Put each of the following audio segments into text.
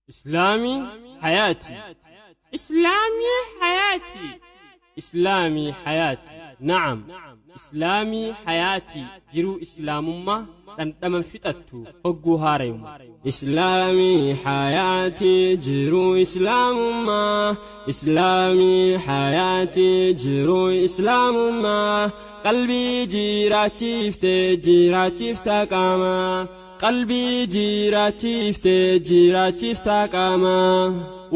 إسلامي حياتي، إسلامي حياتي، إسلامي حياتي. نعم، إسلامي حياتي jiruu islaamummaa dhandhama fixattu hogguu haarayuma. Islaamii hayaatii, jiruu islaamummaa, islaamii hayaatii, jiruu islaamummaa, qalbii jiraachiiftee jiraachiifta qaamaa, qalbii jiraachiiftee jiraachiifta qaamaa.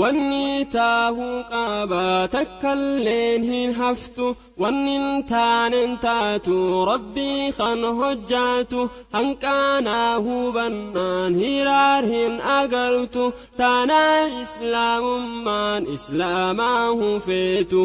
Wanni taahuu qaba takkalleen hin haftu, wanni hin taanen taatu, rabbii kan hojjaatu hanqaanaa hubannaan hiraar hin agartu, taanaa islaamummaan islaamaa hufeetu.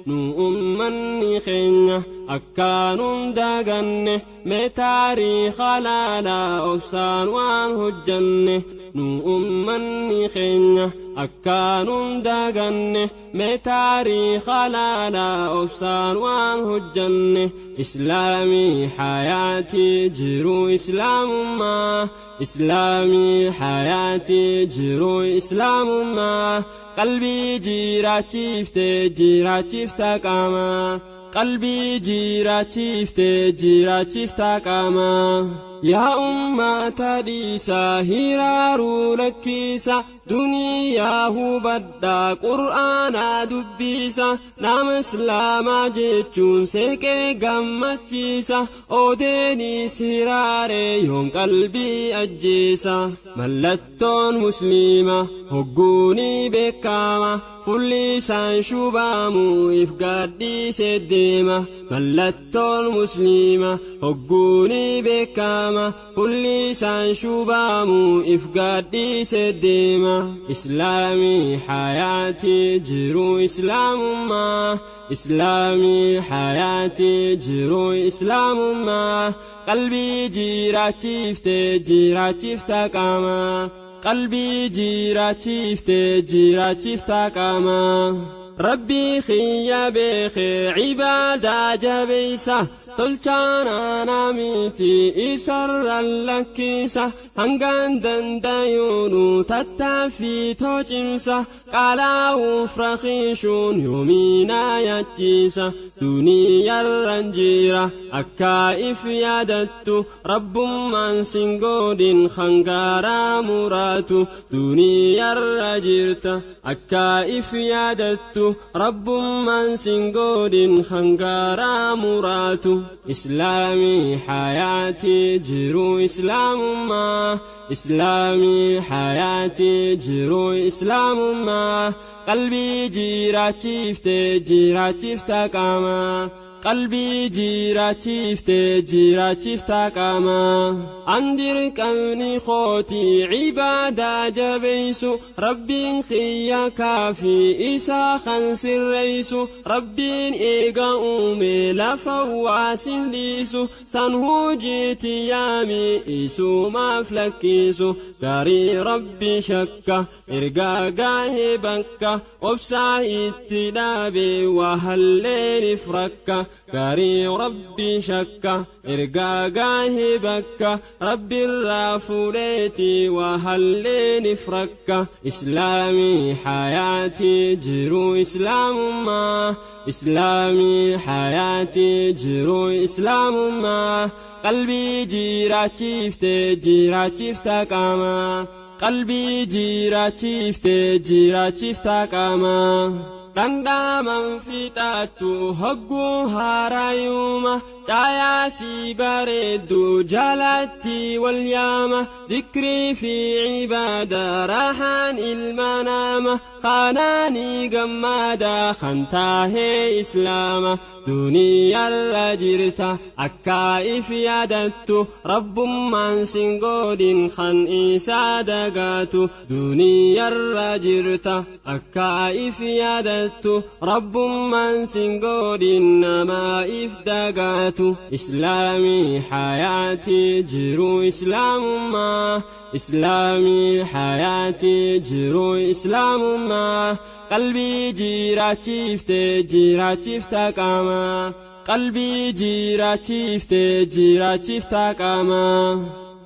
Nu ummanni keenya akkaanun daganne, mee taariika laalaa obsaan waan hojjanne. Nu ummanni keenya akkaanun daganne, mee taariika laalaa obsaan waan hojjanne. Islaamii hayaatii, jiruu islaamummaa, islaamii hayaatii, jiruu islaamummaa, qalbii jiraachiiftee jiraachiifta qaamaa, qalbii jiraachiiftee jiraachiifta qaamaa. Yaa ummata, dhiisaa hiraaruu lakkiisa, duniyaa hubadhaa, qur'aanaa dubbisa, nama islaamaa jechuun seeqee gammachiisa, odeenis hiraaree yoom qalbii ajjeesa. Mallattoon musliima hogguunii beekama, fulli isaan shubaamu if gaadhiisee deema. Mallattoon musliima hogguunii beekama, fulli isaan shubaamu if gaadhiisee deema. Islaamii hayaatii, jiruu islaamummaa, islaamii hayaatii, jiruu islaamummaa, qalbii jiraachiiftee jiraachiifta qaamaa, qalbii jiraachiiftee jiraachiifta qaamaa. Rabbii kiyya beekee cibaadaa jabeeysa, tolchaanaa miti isarran lakkisa, hangaan dandayuunu tattaaffii toocimsa, qaalaa'uuf rakiishuun yoomiinaa yachiisa. Duniyarran jira akka if yaadattu, rabbummaan sin godhin hangaaraa muraatu. Duniyarra jirta akka if yaadattu, rabbummaan sin godhin hangaaraa muraatu. Islaamii hayaatii, jiruu islaamummaa, islaamii hayaatii, jiruu islaamummaa, qalbii jiraachiiftee jiraachiifta qaamaa, qalbii jiraachiiftee jiraachiifta qaamaa. An dirqamni kootii cibaadaa jabeeysu, rabbiin kiyya kaafii isaa kan sirreeysu, rabbiin eega uume lafa waasin dhiisu, san hujiiti yaami isumaaf lakkisu, gaarii rabbi shakka ergaa gaahee bakka obsaa itti dhaabe waa halleeniif rakka, gaarii rabbi shakka ergaa gaahee bakka rabbiirraa fuudheeti waa halleeniif rakka. Islaamii hayaatii, jiruu islaamummaa, islaamii hayaatii, jiruu islaamummaa, qalbii jiraachiiftee jiraachiifta qaamaa, qalbii jiraachiiftee jiraachiifta qaamaa. Dhandhaman fixattu hogguu haarayuuma, caayaasii bareeddu jalatti wal yaama, dikrii fi cibaada raaxaan ilma nama kanaanii gammada kan taahee islaama. Duniyarra jirta akka if yaadattu, rabbummaan sin godhin kan isaa dagaatu. Duniyarra jirta akka if yaadattu, rabbummaan sin godhin nama if dagaatu. Islaamii hayaatii, jiruu islaamummaa, islaamii hayaatii, jiruu islaamummaa, qalbii jiraachiiftee jiraachiifta qaamaa, qalbii jiraachiiftee jiraachiifta qaamaa.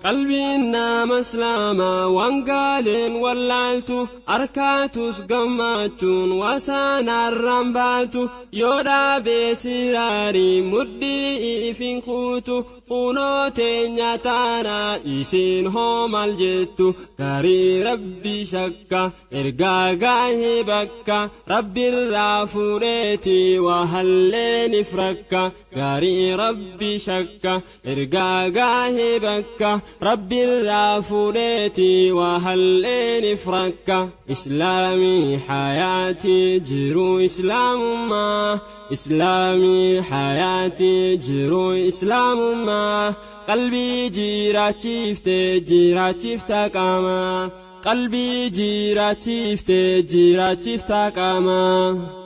Qalbiin nama Islaamaa waan gaaleen wallaaltu, arkaatus gammachuun wasaanarraan baatu. Yoo dhaabee siraarii mudhii ifin kuutu, kunoo teenya taanaa, isin hoo maal jettu? Gaarii Rabbi shakka ergaa gaahee bakka Rabbirraa fuudheeti waa halleeniif rakka. Gaarii Rabbi shakka ergaa gaahee bakka Rabbirraa fuudheeti waa halleeniif rakka. Islaamii hayaatii, jiruu Islaamummaa. Islaamii hayaatii, jiruu Islaamummaa. Qalbii jiraachiifte, jiraachiifta qaamaa. Qalbii jiraachiifte, jiraachiifta qaamaa.